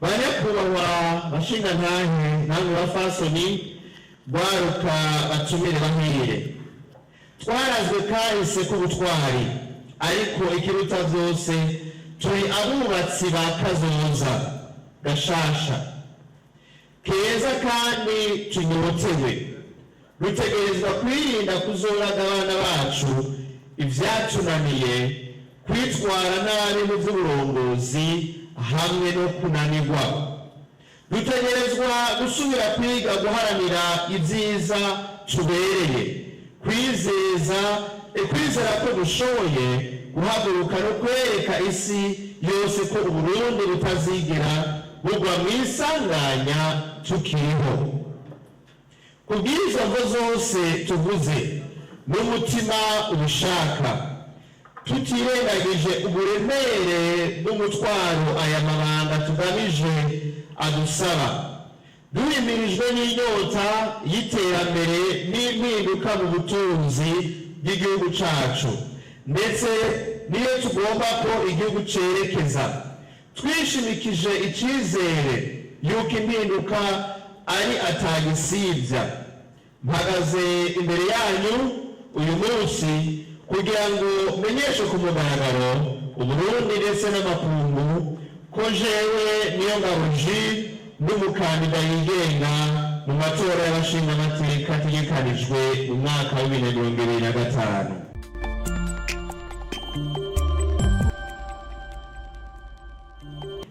Banyakubahwa bashingantahe namwe bafasoni, rwaruka, batumire bahire, twarazwe kahise k'ubutwari, ariko ikiruta byose turi abubatsi ba kazoza gashasha keza kandi tunyotewe. Dutegerezwa kwirinda kuzoraga abana bacu ibyatunaniye, kwitwara nabi mu by'uburongozi hamwe no kunanirwa. Dutegerezwa gusubira kwiga guharanira ibyiza tubereye, kwizeza, kwizera ko dushoboye guhaguruka no kwereka isi yose ko Uburundi butazigera bugwa mu isanganya tukiriho. Kubw'izo mvo zose tuvuze n'umutima ubishaka, tutirengagije uburemere bw'umutwaro aya mabanga tugamije adusaba, duhimirijwe n'inyota y'iterambere n'impinduka mu butunzi bw'igihugu cacu, ndetse niyo tugomba ko igihugu cerekeza, twishimikije icyizere y'uko impinduka ari atagisibya, mpagaze imbere yanyu uyu munsi kugira ngo menyeshe ku mugaragaro Uburundi ndetse n'amakungu ko jewe Niyongabo Jules n'umukandida yigenga mu matora y'abashingamateka ategekanijwe mu mwaka wa 2025.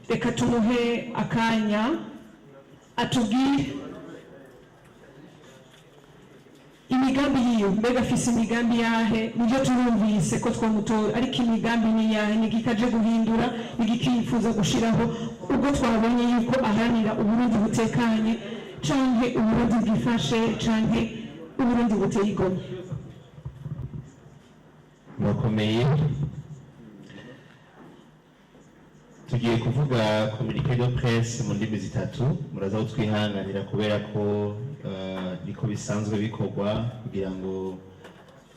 Reka tumuhe akanya atubwire imigambi yiwe. Mbega afise imigambi yahe? Nibyo turumvise ko twamutora, ariko imigambi ni yahe? Ni igiki aje guhindura? Ni igiki yifuza gushiraho, ubwo twabonye yuko aharanira Uburundi butekanye, canke Uburundi bwifashe, canke Uburundi buteye igomwe? Murakomeye. Tugiye kuvuga communiqué de presse mu ndimi zitatu. Muraza kutwihanganira kubera ko niko bisanzwe bikorwa kugira ngo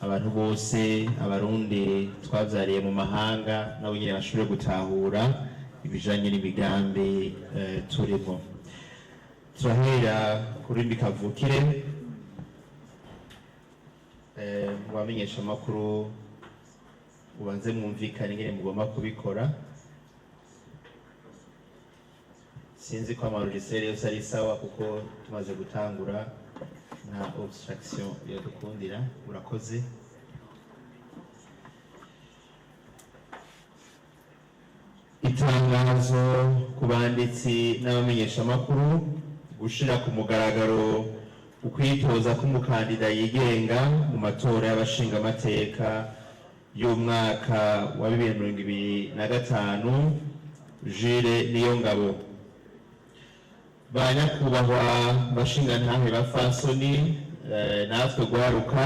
abantu bose, Abarundi twavyariye mu mahanga, nabo nyene bashobore gutahura ibijanye n'imigambi turimo. Turahera ku rurimi kavukire. Mu bamenyeshamakuru, ubanze mwumvikane ingene mugomba kubikora. Sinzi ko ama logiciel yose ari sawa, kuko tumaze gutangura nta obstruction yadukundira. Urakoze. Itangazo ku banditsi n'abamenyeshamakuru: gushira ku mugaragaro ukwitoza k'umukandida yigenga mu matora y'abashingamateka y'umwaka wa 2025, Jules Niyongabo. Ba nyakubahwa bashingantahe, bafasoni, natwe gwaruka,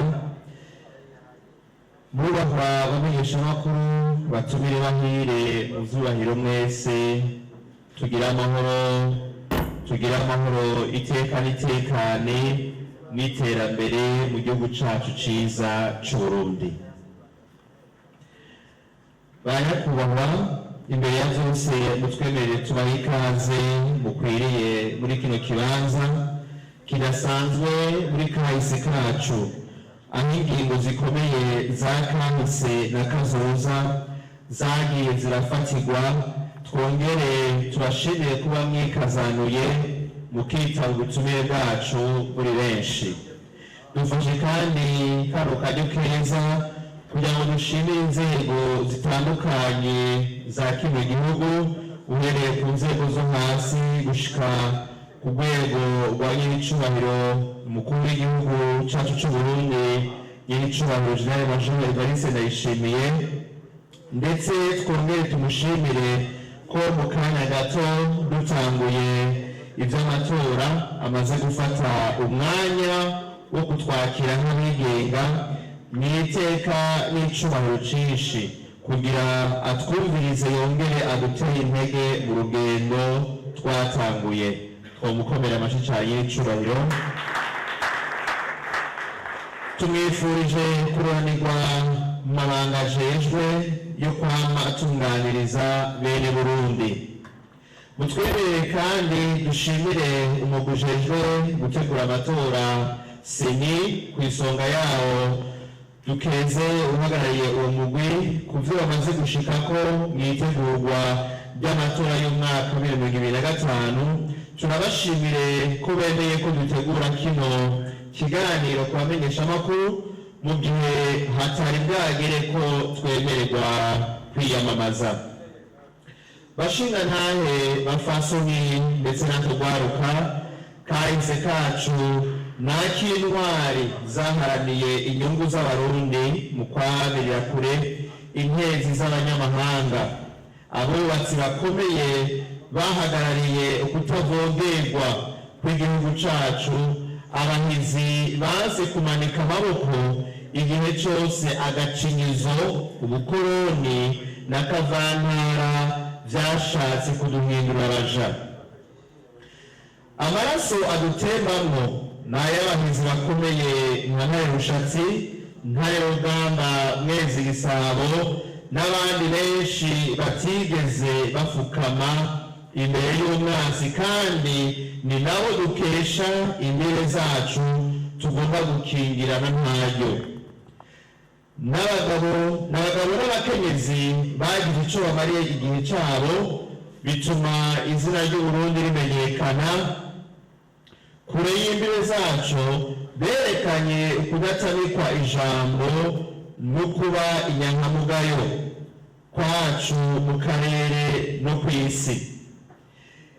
mubahwa bamenyeshamakuru, batumire bahire, mu vyubahiro mwese, tugire amahoro, tugire amahoro, iteka n'itekane n'iterambere mu gihugu cacu ciza c'Uburundi. Ba nyakubahwa, imbere ya vyose mutwemerere tubahe ikaze mukwiriye muri kino kibanza kidasanzwe muri kahise kacu, aho ingingo zikomeye za kahise na kazoza zagiye zirafatirwa. Twongere tubashimire kuba mwikazanuye mukitaba ubutumire bwacu muri benshi. Dufashe kandi kano karyo keza kugira ngo dushimire inzego zitandukanye za kino gihugu, uhereye ku nzego zo hasi gushika ku rwego rwa nyiricubahiro umukuru w'igihugu cacu c'Uburundi, nyiricubahiro Général Major Evariste Ndayishimiye. Ndetse twongere tumushimire ko mu kanya gato dutanguye ivy'amatora amaze gufata umwanya wo kutwakira nk'abigenga mw'iteka n'icubahiro cinshi, kugira atwumvirize yongere adutere intege mu rugendo twatanguye. Twomukomera amashi cane y'icubahiro. Tumwifurije kuroranirwa mu mabanga ajejwe yo kwama atunganiriza bene Burundi. Mutwemerere kandi dushimire umugwi ujejwe gutegura amatora CENI, ku isonga yawo dukeze uhagarariye uwo mugwi ku vyo bamaze gushikako mw'itegurwa ry'amatora y'umwaka wa 2025. Turabashimire ko bemeye ko dutegura kino kiganiro ku bamenyeshamakuru mu gihe hatari bwagere ko twemererwa kwiyamamaza. Bashingantahe, bafasoni ndetse natugwaruka, kahise kacu n'ak'intwari zaharaniye inyungu z'Abarundi mu kwamirira kure intezi z'abanyamahanga, abubatsi bakomeye bahagarariye ukutavogerwa kw'igihugu cacu, abahizi baze kumanika amaboko igihe cose agacinyizo, ubukoroni n'akavantara vyashatse kuduhindura abaja. Amaraso adutembamwo ni ay'abahizi bakomeye nka Ntare Rushatsi, Ntare Rugamba, Mwezi Gisabo n'abandi benshi batigeze bafukama imbere y'umwansi, kandi ni nabo dukesha imbere zacu tugomba gukingirana ntaryo. N'abagabo n'abagabo n'abakenyezi bagize ico bamariye igihe cabo, bituma izina ry'Uburundi rimenyekana kure y'imbibe zacu. Berekanye ukudatamikwa ijambo no kuba inyankamugayo kwacu mu karere no ku isi.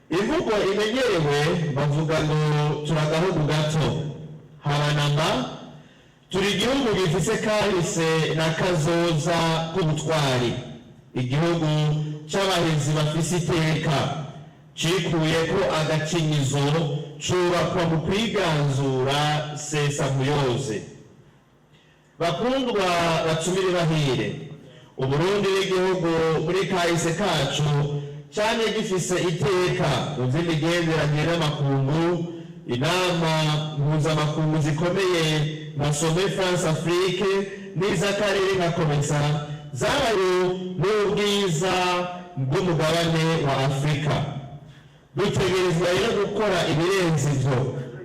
Imvugo imenyerewe bavuga ngo turagahugu gato habanamba. Turi igihugu gifise kahise na kazoza k'ubutwari, igihugu c'abahizi bafise iteka, cikuyeko agacinyizo, cubakwa mu kwiganzura sesamuyoze. Bakundwa batumire bahire, Uburundi n'igihugu muri kahise kacu cyane gifise iteka mu vy'imigenderanire n'amakungu. Inama mpuzamakungu zikomeye nka Sommet France Afrique n'iz'akarere nka COMESA zabaye n'ubwiza bw'umugabane wa Afurika. Dutegerezwa rero gukora ibirenze ivyo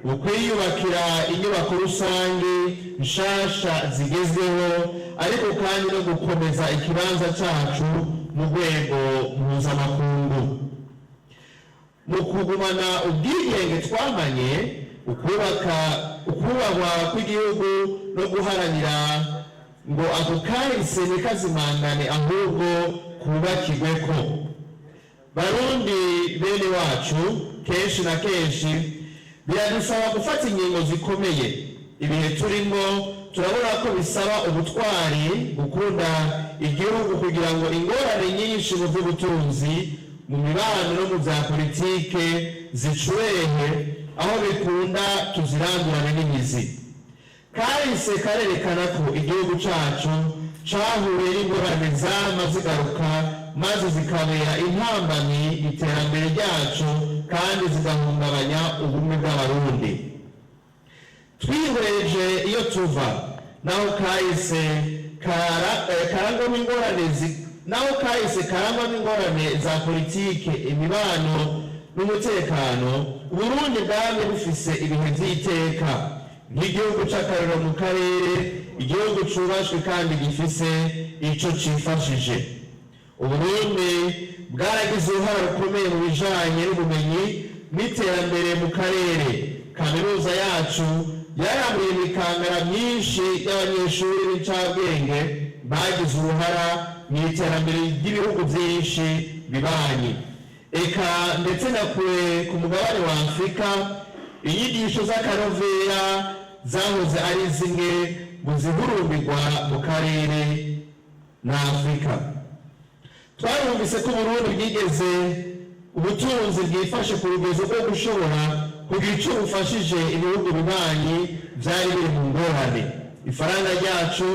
mu kwiyubakira inyubako rusange nshasha zigezweho, ariko kandi no gukomeza ikibanza cacu mu rwego mpuzamakungu mu kugumana ubwigenge twamanye, ukubaka ukubahwa kw'igihugu no guharanira ngo ako kahise ntikazimangane, ahubwo kubakirweko. Barundi bene wacu, kenshi na kenshi biradusaba gufata ingingo zikomeye. Ibihe turimo turabona ko bisaba ubutwari, gukunda igihugu, kugira ngo ingorane nyinshi mu by'ubutunzi, mu mibano no mu bya politike zicurehe, aho bikunda tuzirandurane n'imizi. Kahise karerekana ko igihugu cacu cahuye n'ingorane zama zigaruka, maze zikabera intambamyi iterambere ryacu kandi zigahungabanya ubumwe bw'Abarundi. Twihweje iyo tuva, naho kahise karangwamo ingorane, naho kahise karangwamo ingorane za politike, imibano n'umutekano, Uburundi bwamye bufise ibihe vy'iteka nk'igihugu c'akarero mu karere, igihugu cubashwe kandi gifise ico cifashije. Uburundi bwaragize uruhara rukomeye mu bijanye n'ubumenyi n'iterambere mu karere. Kaminuza yacu yarambuye imikangara myinshi y'abanyeshuri b'incabwenge bagize uruhara mu iterambere ry'ibihugu byinshi bibanyi, eka ndetse na kure ku mugabane wa Afurika. Inyigisho z'akanovera zahoze ari zimwe mu zihurumbirwa mu karere na Afurika. Twarumvise ko Uburundi bwigeze ubutunzi bwifashe ku rugezo rwo gushobora kugira icyo bufashije ibihugu bibanyi byari biri mu ngorane, ifaranga ryacu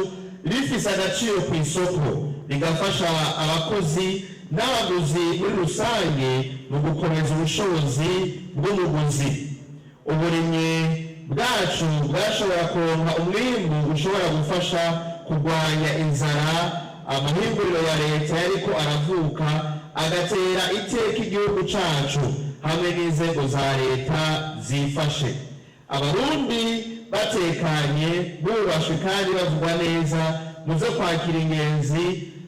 rifise agaciro ku isoko, rigafasha abakozi n'abaguzi muri rusange mu gukomeza ubushobozi bw'umuguzi. Uburimyi bwacu bwashobora kuronka umwimbu ushobora gufasha kurwanya inzara. Amahinguriro ya leta yariko aravuka. Agatera iteka igihugu cacu hamwe n'inzego za leta zifashe, Abarundi batekanye, bubashwe kandi bavugwa neza mu byo kwakira ingenzi,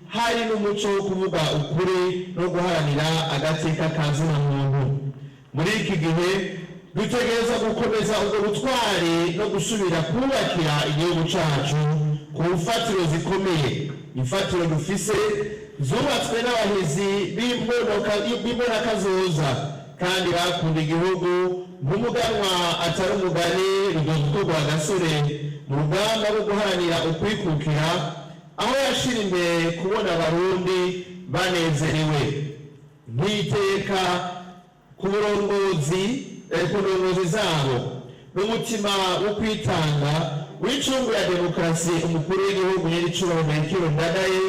hari n'umuco wo kuvuga ukuri no guharanira agateka ka zina muntu. Muri iki gihe dutegereza gukomeza ubwo butwari no gusubira kubakira igihugu cacu ku mfatiro zikomeye, imfatiro dufise zubatswe n'abahizi b'imbonakazoza kandi bakunda igihugu, nk'umuganwa atari umugani Rudoviko Rwagasore mu rugamba rwo guharanira ukwikukira, aho yashira imbere kubona Abarundi banezerewe, nk'iteka ku burongozi, ku ndongozi zabo, n'umutima wo kwitanga w'icungu ya demokarasi, umukuru w'igihugu nyir'icubahiro Melchior Ndadaye,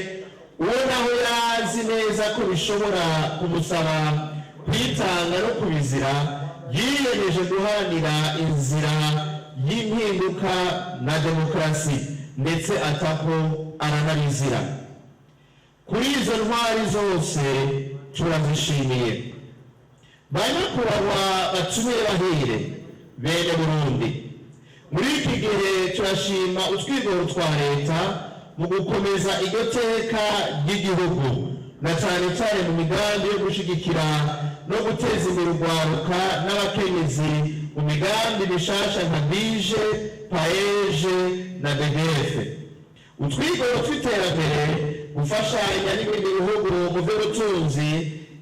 uwo naho yazi neza ko bishobora kumusaba kwitanga no kubizira, yiyemeje guharanira inzira y'impinduka na demokarasi, ndetse atako aranabizira. Kuri izo ntwari zose turazishimiye. Banyakubahwa batumiye bahire, bene Burundi, muri iki gihe turashima utwigoro twa leta mu gukomeza iryo teka ry'igihugu, na cyane cyane mu migambi yo gushigikira no guteza imbere urwaruka n'abakenyezi mu migambi mishasha nka BIJE, PAEEJ na BDF. Utwigoro tw'iterambere, gufashanya n'ibindi bihugu mu by'ubutunzi,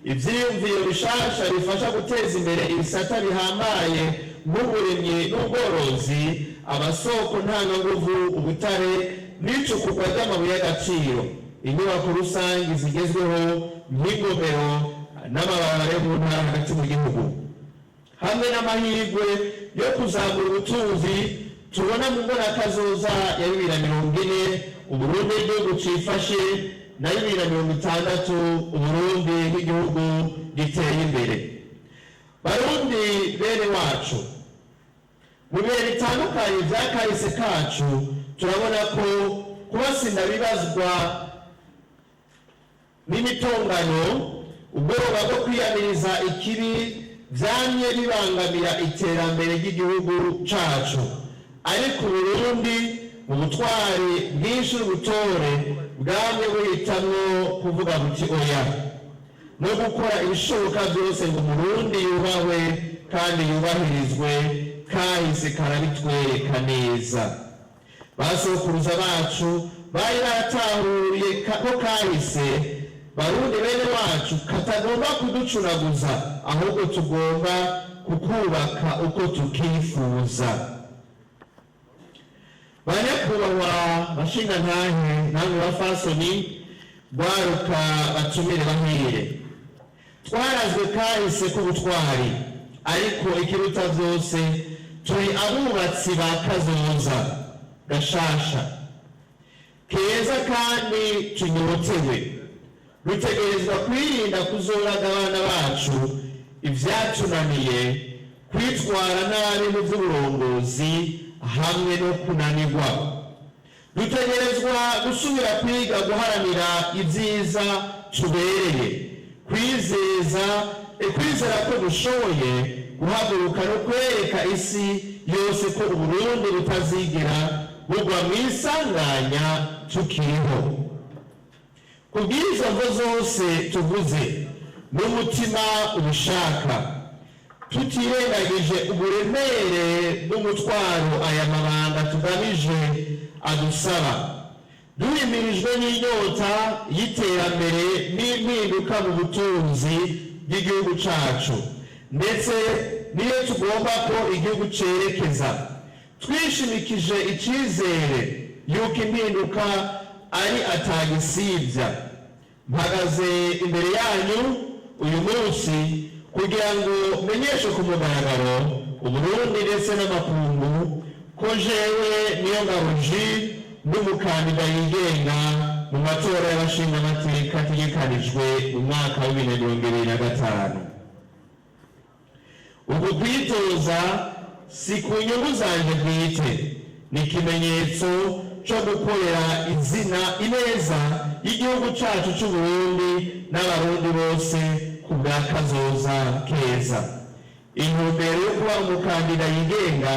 ivyiyumviro bishasha bifasha guteza imbere ibisata bihambaye nk'uburimyi n'ubworozi, amasoko ntanganguvu, ubutare n'icukurwa ry'amabuye y'agaciro, inyubako rusange zigezweho nk'ingomero n'amabarabara yo mu ntara hagati mu gihugu, hamwe n'amahirwe yo kuzamura ubutunzi tubona mu mbonakazoza ya 2040, Uburundi igihugu cifashe, na 2060, Uburundi nk'igihugu giteye imbere. Barundi bene wacu, mu bihe bitandukanye bya kahise kacu turabona ko kubasinda bibazwa n'imitongano, ubwoba bwo kwiyamiriza ikibi vyamye bibangamira iterambere ry'igihugu cacu. Ariko Uburundi mu butwari bwinshi n'ubutore bwamye buhitamwo kuvuga buti oya, no gukora ibishoboka byose ngo Umurundi yubahwe kandi yubahirizwe. Kahise karabitwereka neza. Basokuruza bacu bari baratahuye ko kahise, Barundi bene wacu, katagomba kuducuraguza, ahubwo tugomba kukubaka uko tukifuza. Banyakubahwa bashingantahe namwe bafasoni, rwaruka, batumire bahire, twarazwe kahise k'ubutwari, ariko ikiruta byose turi abubatsi ba kazoza gashasha keza kandi tunyotewe. Dutegerezwa kwirinda kuzoraga abana bacu ibyatunaniye, kwitwara nabi mu by'uburongozi hamwe no kunanirwa. Dutegerezwa gusubira kwiga guharanira ibyiza tubereye, kwizeza, kwizera ko dushoboye guhaguruka no kwereka isi yose ko Uburundi butazigera bugwa mu isanganya tukiriho. Kubw'izo mvo zose tuvuze n'umutima ubishaka, tutirengagije uburemere bw'umutwaro aya mabanga tugamije adusaba, duhimirijwe n'inyota y'iterambere n'impinduka mu butunzi bw'igihugu cacu, ndetse niyo tugomba ko igihugu cerekeza, twishimikije icizere y'uko impinduka ari atagisibya, mpagaze imbere yanyu uyu munsi kugira ngo menyeshe ku mugaragaro Uburundi ndetse n'amakungu ko jewe Niyongabo Jules n'umukandida yigenga mu matora y'abashingamateka ategekanijwe mu mwaka wa 2025. Uku kwitoza si ku nyungu zanje bwite, ni ikimenyetso. cyo gukorera izina ineza y'igihugu cyacu cy'u Burundi n'Abarundi bose ku bwa kazoza keza. Intumbero yo kuba umukandida yigenga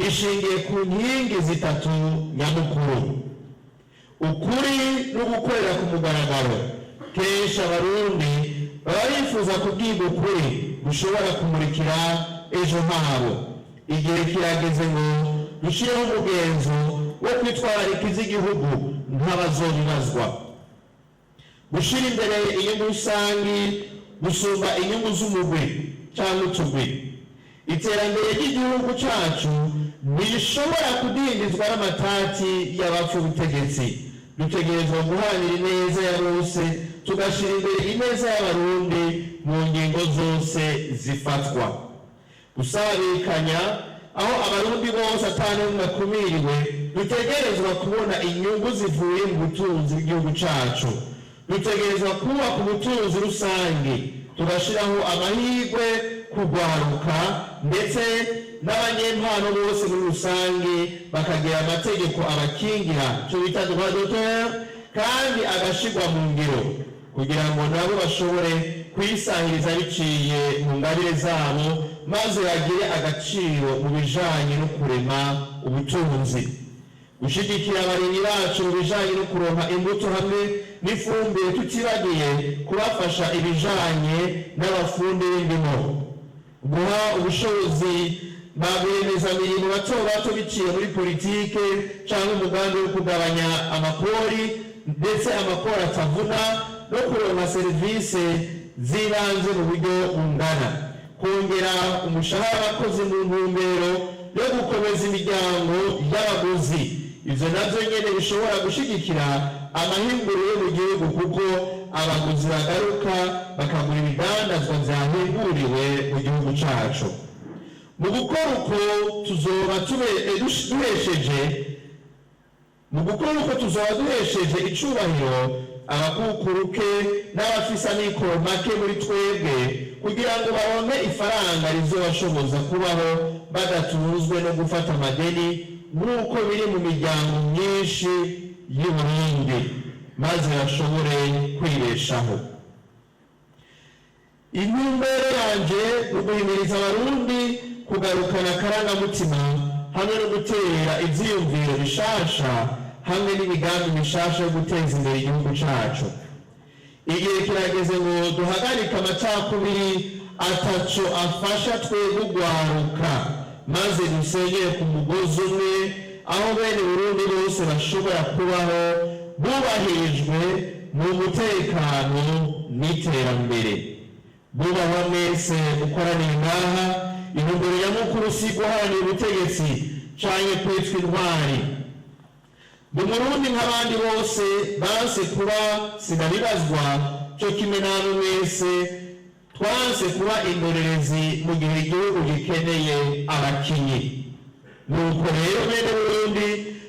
ishingiye ku nkingi zitatu nyamukuru: ukuri no gukorera ku mugaragaro. Kenshi Abarundi baba bifuza kubwirwa ukuri gushobora kumurikira ejo habo. Igihe kirageze ngo dushyireho umugenzo wo kwitwararika iby'igihugu nk'abazobibazwa, gushyira imbere inyungu rusange gusumba inyungu z'umugwi cyangwa utugwi. Iterambere ry'igihugu cyacu ntirishobora kudindizwa n'amatati y'abapfa ubutegetsi. Dutegerezwa guharanira ineza ya bose, tugashyira imbere ineza y'Abarundi mu ngingo zose zifatwa. Gusabikanya aho Abarundi bose atanumwe akumiriwe, dutegerezwa kubona inyungu zivuye mu butunzi bw'igihugu cyacu. Dutegerezwa kubaka ubutunzi rusange, tugashyiraho amahirwe kugwaruka ndetse n'abanyempano bose muri rusange, bakagira amategeko abakingira, cyo bita droit d'auteur, kandi agashirwa mu ngiro kugira ngo nabo bashobore kwisahiriza biciye mu ngabire zabo, maze bagire agaciro mu bijanye no kurema ubutunzi. Gushyigikira abarimyi bacu mu bijanye no kuronka imbuto hamwe n'ifumbire, tutibagiye kubafasha ibijanye n'abafundi b'indimo. Guha ubushobozi ba rwiyemezamirimo bato bato biciye muri politike cyangwa umugambi wo kugabanya amakori, ndetse amakori atavuna, no kuronka serivisi z'ibanze mu buryo bungana. Kongera umushahara w'abakozi mu ntumbero yo gukomeza imiryango y'abaguzi. Ibyo nabyo nyine bishobora gushyigikira amahinguriro yo mu gihugu, kuko abaguzi bagaruka bakagura ibidandazwa byahinguriwe mu gihugu cyacu. Mu gukora uko tuzoba duhesheje mu gukora uko tuzoba duhesheje icubahiro abakukuruke n'abafise amikoro make muri twebwe, kugira ngo baronke ifaranga rizobashoboza kubaho badatunzwe no gufata amadeni nk'uko biri mu miryango myinshi y'u Burundi, maze bashobore kwibeshaho. Intumbero yanje ni uguhimiriza Abarundi kugarukana akarangamutima hamwe no guterera ivyiyumviro bishasha hamwe n'imigambi mishasha yo guteza imbere igihugu cacu. Igihe kirageze ngo duhagarike amacakubiri ataco afasha twebwe ugwaruka, maze dusenyere ku mugozi umwe, aho bene Burundi bose bashobora kubaho bubahirijwe mu mutekano n'iterambere. Bubahwa mwese mukoraniye ngaha, intumbero nyamukuru si guharanira ubutegetsi canke kwitwa intwari. Ndi Umurundi nk'abandi bose banse kuba sinabibazwa, cyo kimwe namwe mwese twanse kuba indorerezi mu gihe igihugu gikeneye abakinyi. Nuko rero, bene Burundi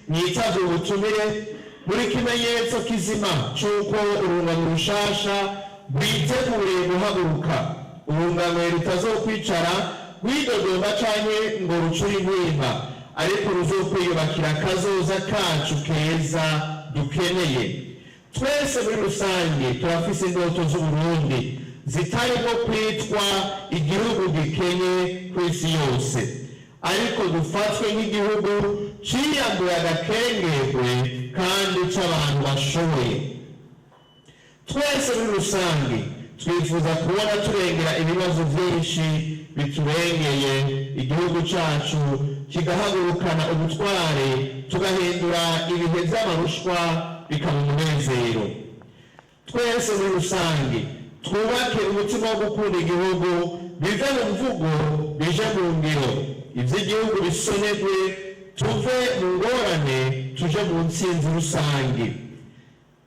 mwitavye ubutumire, buri kimenyetso kizima c'uko urungano rushasha rwiteguriye guhaguruka, urungano rutazokwicara rwidodomba canke ngo rucure intimba, ariko ruzokwiyubakira akazoza kacu keza dukeneye twese. Muri rusange turafise indoto z'Uburundi zitarimo kwitwa igihugu gikenye ku isi yose, ariko dufatwe nk'igihugu ciyambuye agakengerwe kandi c'abantu bashoboye. Twese muri rusange twifuza kubona turengera ibibazo byinshi biturengeye, igihugu cyacu kigahagurukana ubutware, tugahindura ibihe by'amarushwa bikaba umunezero. Twese muri rusange twubake umutima wo gukunda igihugu, bive mu mvugo bije mu ngiro, iby'igihugu bisonerwe, tuve mu ngorane tuje mu ntsinzi rusange.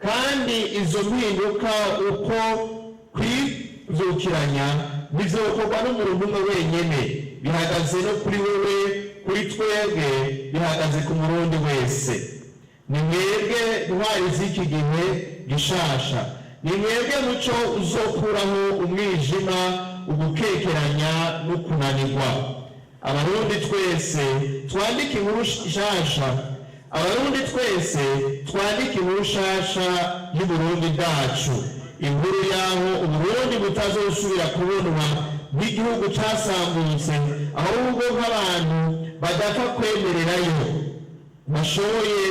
Kandi izo mpinduka, uko kwibyukiranya, bizokorwa n'umuntu umwe wenyine. Bihagaze no kuri wewe, kuri twebwe, bihagaze ku Murundi wese. Ni mwebwe ntwari z'iki gihe gishasha, ni mwebwe muco uzokuraho umwijima, ugukekeranya no kunanirwa. Abarundi twese twandike inkuru nshasha. Abarundi twese twandike inkuru nshasha y'Uburundi bwacu, inkuru y'aho Uburundi butazosubira kubonwa nk'igihugu casambutse, ahubwo nk'abantu badapfa kwemererayo bashoboye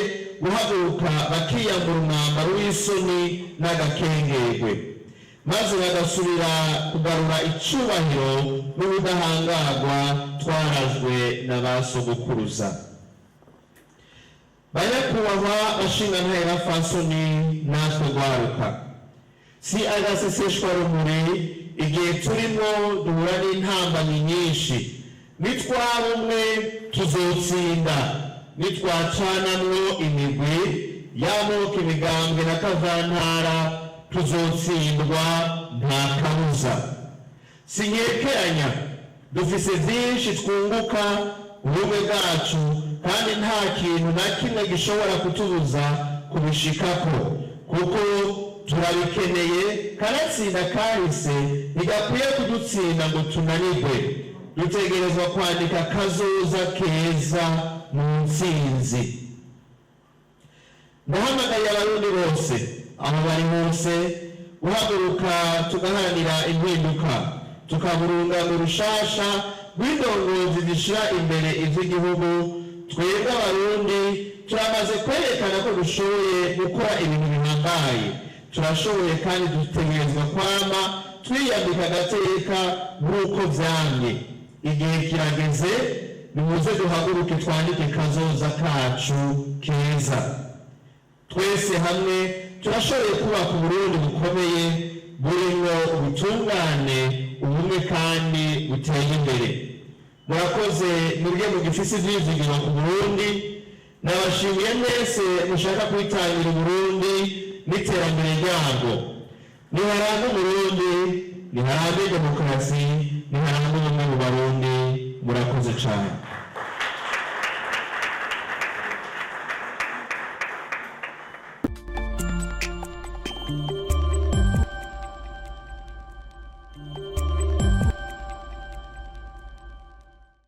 guhaguruka bakiyambura umwambaro w'isoni n'agakengerwe, maze bagasubira kugarura icubahiro n'ubudahangarwa twarajwe na ba sogokuruza. Banyakubahwa bashingantahe bapfasoni natwe rwaruka, si agaseseshwa rumuri igihe turimo duhura n'intambamyi nyinshi. Nitwaba umwe tuzotsinda, nitwacanamwo imigwi y'amoko, imigambwe na kavantara, tuzotsindwa nta kabuza. Sinkekeranya dufise vyinshi twunguka ubumwe bwacu, kandi nta kintu na kimwe gishobora kutubuza kubishikako, kuko turabikeneye. Kanatsinda kahise ntigakwiye kudutsinda ngo tunanirwe. Dutegerezwa kwandika kazoza keza mu ntsinzi. Ndahamagaye Abarundi bose aho bari hose guhaguruka tugaharanira impinduka, tukaburungano rushasha rw'indongozi zishira imbere ivy'igihugu. Twebwe Abarundi turamaze kwerekana ko dushoboye gukora ibintu bihambaye. Turashoboye kandi dutegerezwa kwama twiyambika agateka nk'uko vyamye. Igihe kirageze, nimuze duhaguruke twandike kazoza kacu keza. Twese hamwe turashoboye kubaka Uburundi bukomeye, burimwo ubutungane, ubumwe kandi buteye imbere. Murakoze murye mugifise ivyizigiro ku Burundi. Nabashimiye mwese mushaka kwitangira Uburundi n'iterambere ryabwo. Niharange Uburundi, niharange demokarasi, niharange ubumwe mu Barundi. Murakoze cane.